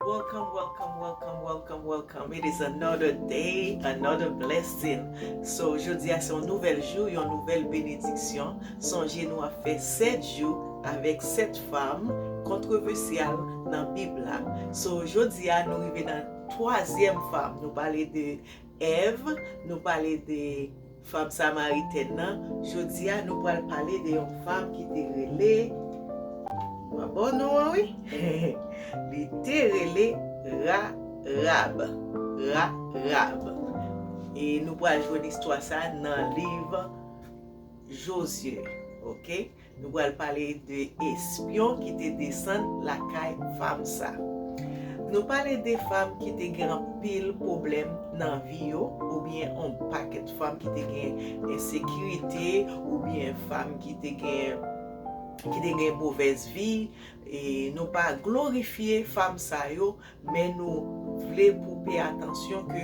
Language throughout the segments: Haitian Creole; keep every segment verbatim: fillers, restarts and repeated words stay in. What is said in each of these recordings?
Welcome, welcome, welcome, welcome, welcome. It is another day, another blessing. So, jodi a se yon nouvèl jou, yon nouvèl benediksyon. Sonje nou ap fè sèt jou avèk sèt fanm kontwovesyal nan Bib la. So, jodi a nou rive nan twazyèm fanm. Nou pale de Èv, nou pale de fanm samaritèn nan. Jodi a, nou pral pale de yon fanm ki te rele, m ap ba w non an, wi. Li te rele Rarab. Rarab. E nou pral jwenn istwa sa nan liv Jozye, oke? Nou pral pale de espyon ki te desann lakay fanm sa. Nou pale de fanm ki te gen anpil pwoblèm nan vi yo, oubyen yon pakèt fanm ki te gen ensekirite, oubyen fanm ki te gen, ki te gen movèz vi. E nou pa glorifye fanm sa yo, men nou vle pou pè atansyon ke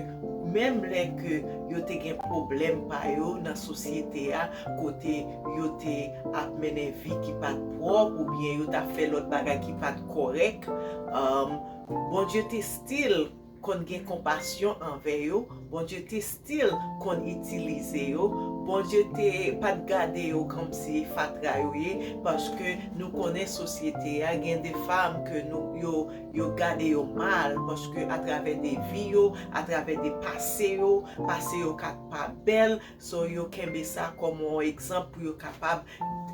menm lè ke yo te gen pwoblèm pa yo nan sosyete a, kote yo te ap mennen vi ki pa t pwòp oubyen yo t ap fè lòt bagay ki pa t kòrèk, um, Bondye te still konn gen konpasyon anvè yo, Bondye te still konn itilize yo, Bondye te pa t gade yo kòmsi fatra yo ye, paske nou konnen sosyete a gen de fanm ke nou, yo, yo gade yo mal, paske atravè de vi yo, atravè de pase yo, pase yo ka pa bèl, so yo kenbe sa kòm yon egzanp pou yo kapab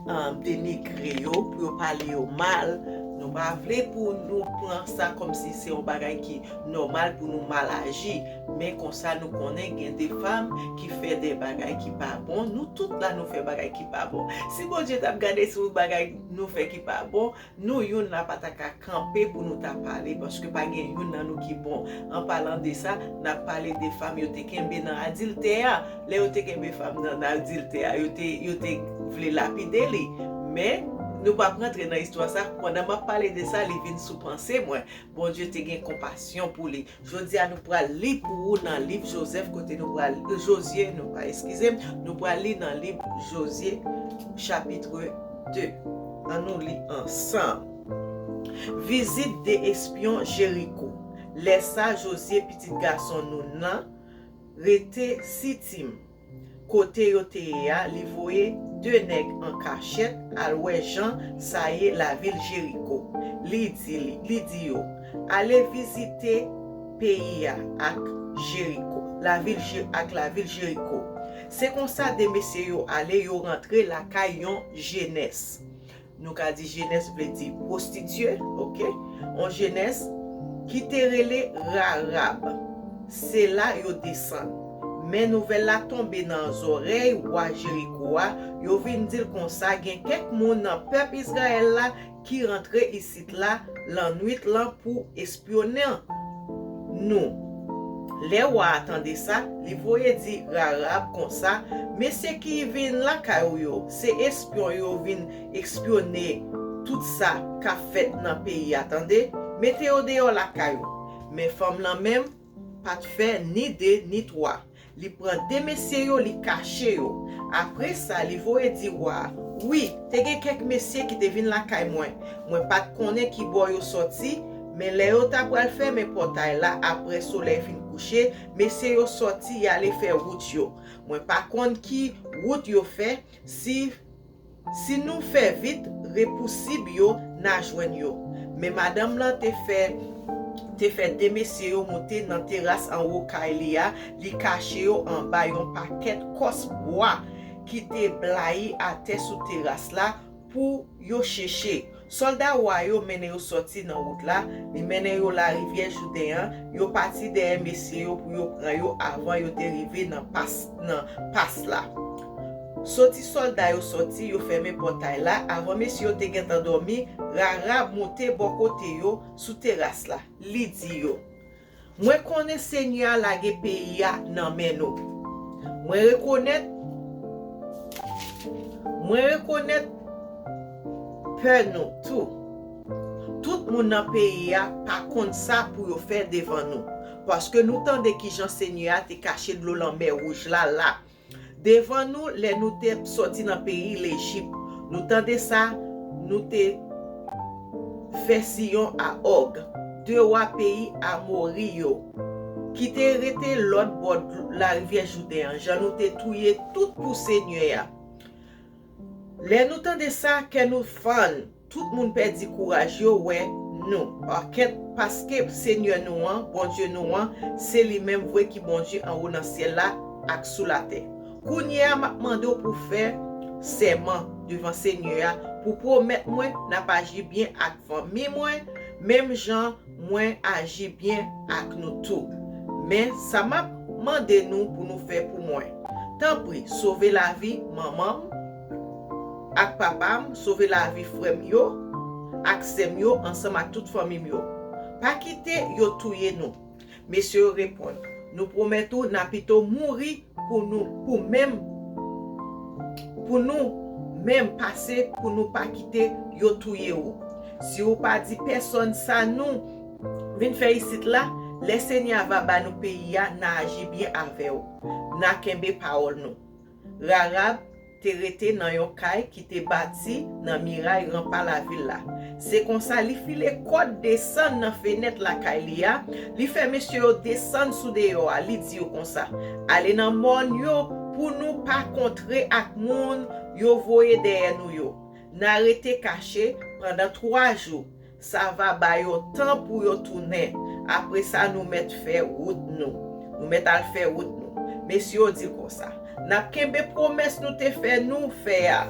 um, denigre yo, pou yo pale yo mal. Nou pa vle pou nou pran sa kòmsi se yon bagay ki nòmal pou nou mal aji. Men konsa nou konnen gen de fanm ki fè de bagay ki pa bon. Nou tout la nou fè bagay ki pa bon. Si Bondye t ap gade sou bagay nou fè ki pa bon, nou youn la pa ta ka kanpe pou nou ta pale, paske pa gen youn nan nou ki bon. An palan de sa, n ap pale de fanm yo te kenbe nan adiltè a. Lè yo te kenbe fanm nan nan adiltè a, yo te, yo te vle lapide li. Men, nou p ap rantre nan istwa sa. Pandan m ap pale de sa, li vin sou panse mwen. Bondye te gen konpasyon pou li. Jodi a, nou pral li pou ou nan liv Jozèf, kote nou pral, Jozye, nou pa, eskize m, nou pral li nan liv Jozye, chapit de. Ann nou li ansanm. Vizit de espyon Jeriko. Lè sa, Jozye, pitit gason Noun nan, rete Sitim. Kote yo te ye a, li voye de nèg an kachèt al wè jan sa ye lavil Jeriko. Li di li, li di yo, "Ale vizite peyi a ak Jeriko, lavil Je-, ak lavil Jeriko." Se konsa de mesye yo ale, yo rantre lakay yon jenès. Nou ka di jenès vle di pwostitye, oke? Yon jenès ki te rele Rarab. Se la yo desann. Men nouvèl la tonbe nan zòrèy wa Jeriko a, yo vin di l konsa, "Gen kèk moun nan pèp Izrayèl la ki rantre isit la lannwit lan pou espyonnen nou." Lè wa a tande sa, li voye di Rarab konsa, "Mesye ki vin lakay ou yo, se espyon yo vin espyone tout sa k ap fèt nan peyi a, tande. Mete yo deyò lakay ou." Men fanm lan menm pa t fè ni de ni twa. Li pran de mesye yo, li kache yo. Apre sa, li voye di wa a, "Wi, te gen kèk mesye ki te vin lakay mwen. Mwen pa t konnen ki bò yo sòti, men lè yo ta pral fèmen pòtay la apre solèy fin kouche, mesye yo sòti, y ale fè wout yo. Mwen pa konn ki wout yo fè, si, si nou fè vit, repousib yo, n a jwenn yo." Men madanm lan te fè, te fè de mesye yo moute nan teras anwo kay li a, li kache yo anba yon pakèt kòs bwa ki te blayi atè sou teras la pou yo cheche. Sòlda wa yo mennen yo sòti nan wout la, li mennen yo larivyè Jouden an, yo pati dèyè mesye yo pou yo pran yo avan yo te rive nan pas, nan pas la. Soti sòlda yo sòti, yo fèmen pòtay la, avan mesye yo te gentan dòmi, Rarab moute bò kote yo sou teras la. Li di yo, "Mwen konnen Senyè a lage peyi a nan men nou. Mwen rekonèt, mwen rekonèt pè nou tou. Tout moun nan peyi a pa konn sa pou yo fè devan nou, paske nou tande kijan Senyè a te kache dlo Lanmè Wouj la la devan nou lè nou te sòti nan peyi Lejip. Nou tande sa, nou te fè Siyon a Òg." de wa peyi Amori yo, ki te rete lòt bò larivyè Jouden an, jan nou te touye tout pou Senyè a. Lè nou tande sa, kè nou fann. Tout moun pèdi kouraj, yo wè nou. Pakèt, paske Senyè nou an, Bondye nou an, se li menm vre ki Bondye anwo nan syèl la ak sou latè. Kounye a, m ap mande w pou fè sèman devan Senyè a, pou pwomèt mwen n ap aji byen ak fanmi mwen, menm jan mwen aji byen ak nou tou. Men sa m ap mande nou pou nou fè pou mwen. Tanpri, sove lavi manman m ak papa m, sove lavi frè m yo ak sè m yo ansanm ak tout fanmi m yo. Pa kite yo touye nou. Mesye yo reponn, nou pwomèt ou n a pito mouri pou nou, pou menm, pou nou menm pase pou nou pa kite yo touye ou. Si ou pa di pèsonn sa nou vin fè isit la, lè Senyè a va ba nou peyi a, n a aji byen avè w. N a kenbe pawòl nou. Rarab te rete nan yon kay ki te bati nan miray ranpa lavil la. Se konsa li file kòd desann nan fenèt lakay li a, li fè mesye yo desann sou deyò a, li di yo konsa, ale nan mòn yo pou nou pa kontre ak moun yo voye dèyè nou yo. N a rete kache pandan twa jou. Sa va ba yo tan pou yo tounen. Apre sa, nou mèt fè wout nou. Nou mèt al fè wout nou. Mesye yo di l konsa, n ap kenbe pwomès nou te fè nou fè a.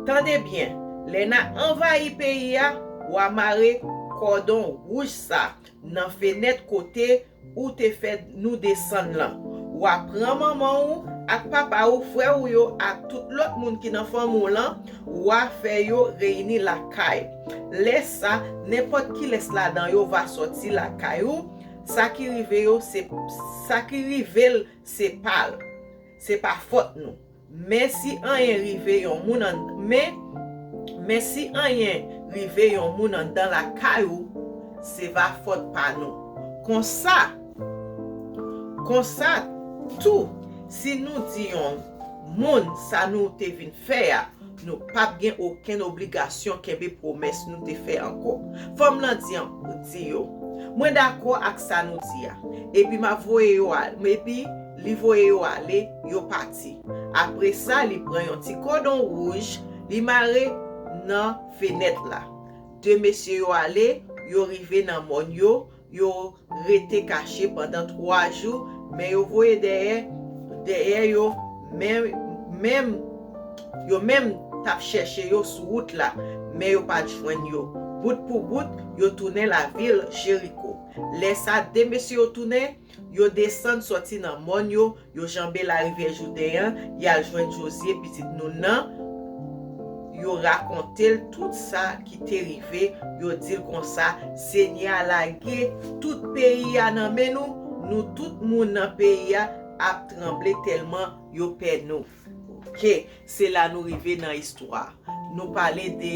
Tande byen, lè n a anvayi peyi a, w a mare kòdon wouj sa nan fenèt kote ou te fè nou desann lan. W a pran manman ou ak papa ou, frè ou yo ak tout lòt moun ki nan fanmi w lan, w a fè yo reyini lakay. Lè sa, nenpòt kilès ladan yo va sòti lakay ou, sa ki rive yo, se, sa ki rive l, se pa l. Se pa fòt nou. Men si anyen rive yon moun an, men, men si anyen rive yon moun anndan lakay ou, se va fòt pa nou. Konsa, konsa tou, si nou di yon moun sa nou te vin fè a, nou p ap gen okenn obligasyon kenbe pwomès nou te fè ankò. Fanm lan di an, di yo, mwen dakò ak sa nou di a. Epi m ap voye yo al, epi li voye yo ale, yo pati. Apre sa, li pran yon ti kòdon wouj, li mare nan fenèt la. De mesye yo ale, yo rive nan mòn yo, yo rete kache pandan twa jou, men yo voye dèyè, dèyè yo, men, menm, yo menm t ap chèche yo sou wout la, men yo pa t jwenn yo. Bout pou bout, yo tounen lavil Jeriko. Lè sa, de mesye yo tounen, yo desann sòti nan mòn yo, yo janbe larivyè Jouden an, y al jwenn Jozye, pitit Noun nan. Yo rakonte l tout sa ki te rive, yo di l konsa, Senyè a lage tout peyi a nan men nou, nou tout moun nan peyi a ap tranble tèlman yo pè nou. Oke, se la nou rive nan istwa. Nou pale de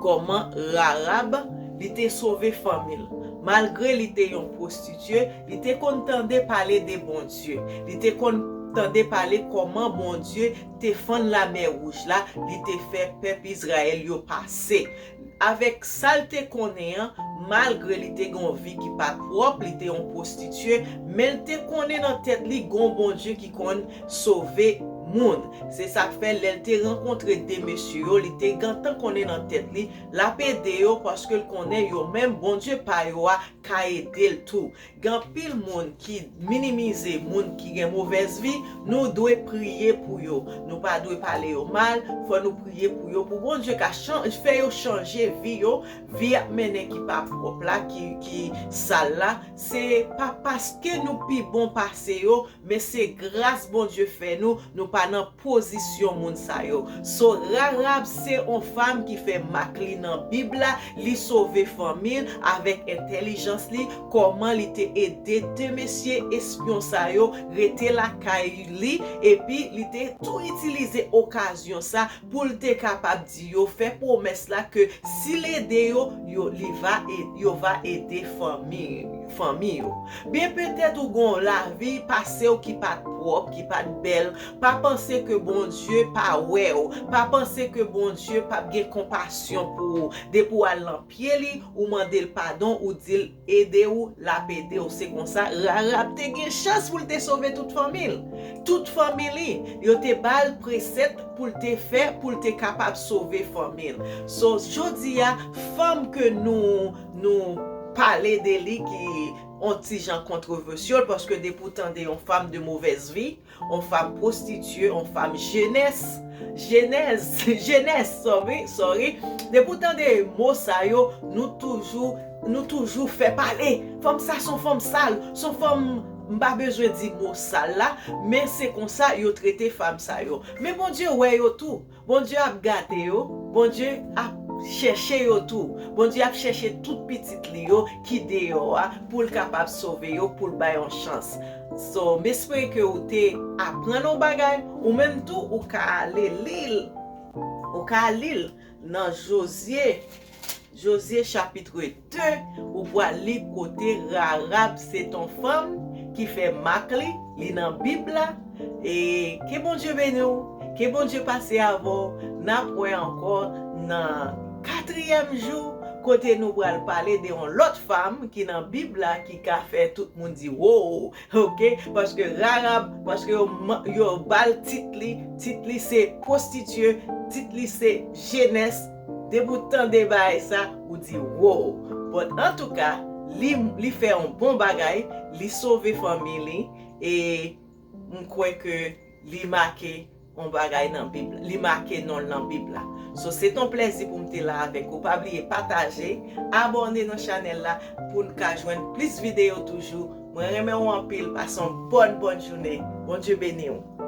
kòman Rarab, li te sove fanmi l. Malgre li te yon pwostitye, li te konn tande pale de Bondye. Li te konn tande pale kòman Bondye te fann Lamè Wouj la, li te fè pèp Izrayèl yo pase. Avèk sa l te konnen an, malgre li te gen yon vi ki pa pwòp, li te yon pwostitye, men l te konnen nan tèt li gen yon Bondye ki konn sove moun. Se sa k fè lè l te rankontre de mesye yo, li te gentan konnen nan tèt li, l ap ede yo paske l konnen yo menm, Bondye pa yo a ka ede l tou. Gen anpil moun ki minimize moun ki gen movèz vi, nou dwe priye pou yo. Nou pa dwe pale yo mal, fò nou priye pou yo, pou Bondye ka chan-, fè yo chanje vi yo, vi y ap mennen ki pa pwòp la, ki, ki sal la. Se pa paske nou pi bon pase yo, men se gras Bondye fè nou, nou pa nan pozisyon moun sa yo. So, Rarab se on fanm ki fè mak li nan Bib la, li sove fanmi l avèk entèlijans li, kòman li te ede de mesye espyon sa yo rete lakay li, epi li te tou itilize okazyon sa pou l te kapab di yo, fè pwomès la ke si l ede yo, yo, li va e-, yo va ede fanmi, fanmi yo. Byen petèt ou gon lavi pase w ki pa t pwòp, ki pa t bèl. Pa panse ke Bondye pa wè w. Pa panse ke Bondye p ap gen konpasyon pou ou. Depi w al nan pye li, ou mande l padon, ou di l ede w, l ap ede w. Se konsa, Rahab te gen chans pou l te sove tout fanmi l. Tout fanmi li, yo te ba l presèt pou l te fè, pou l te kapab sove fanmi l. So, jodi a, fanm ke nou, nou pale de li ki on ti jan kontrovèsyèl, paske depi w tande yon fanm de mauvaise vie, on fanm pwostitye, on fanm jenès, jenès, jenès, sorry, sorry. Depi w tande mo sa yo, nou toujou, nou toujou fè pale. Fanm sa se on fanm sal, se on fanm, m pa bezwen di mo sal la, men se konsa yo trete fanm sa yo. Men Bondye wè yo tou. Bondye ap gade yo, Bondye ap chèche yo tou. Bondye ap chèche tout pitit li yo ki deyò a pou l kapab sove yo, pou l bay yon chans. So, m espere ke ou te aprann yon bagay, ou menm tou, ou ka ale li l. Ou ka li l nan Jozye, Jozye chapit de, ou pral li kote Rahab se ton fanm ki fè mak li, li nan Bib la. E ke Bondye beni w, ke Bondye pase avè w. N ap wè ankò nan katriyèm jou, kote nou pral pale de yon lòt fanm ki nan Bib la ki ka fè tout moun di wow, oke? Paske Rahab, paske yo, man- yo ba l tit li, tit li se pwostitye, tit li se jenès. Depi w tande bagay sa, ou di wow. But antouka, li, li fè yon bon bagay, li sove fanmi li, e m kwè ke li make yon bagay nan Bib la. Li make non l nan Bib la. So, se ton plèzi pou m te la avèk ou. Pa bliye pataje, abòne nan chanèl la pou n ka jwenn plis videyo toujou. Mwen renmen w anpil. Pase yon bòn, bòn jounen. Bondye beni w.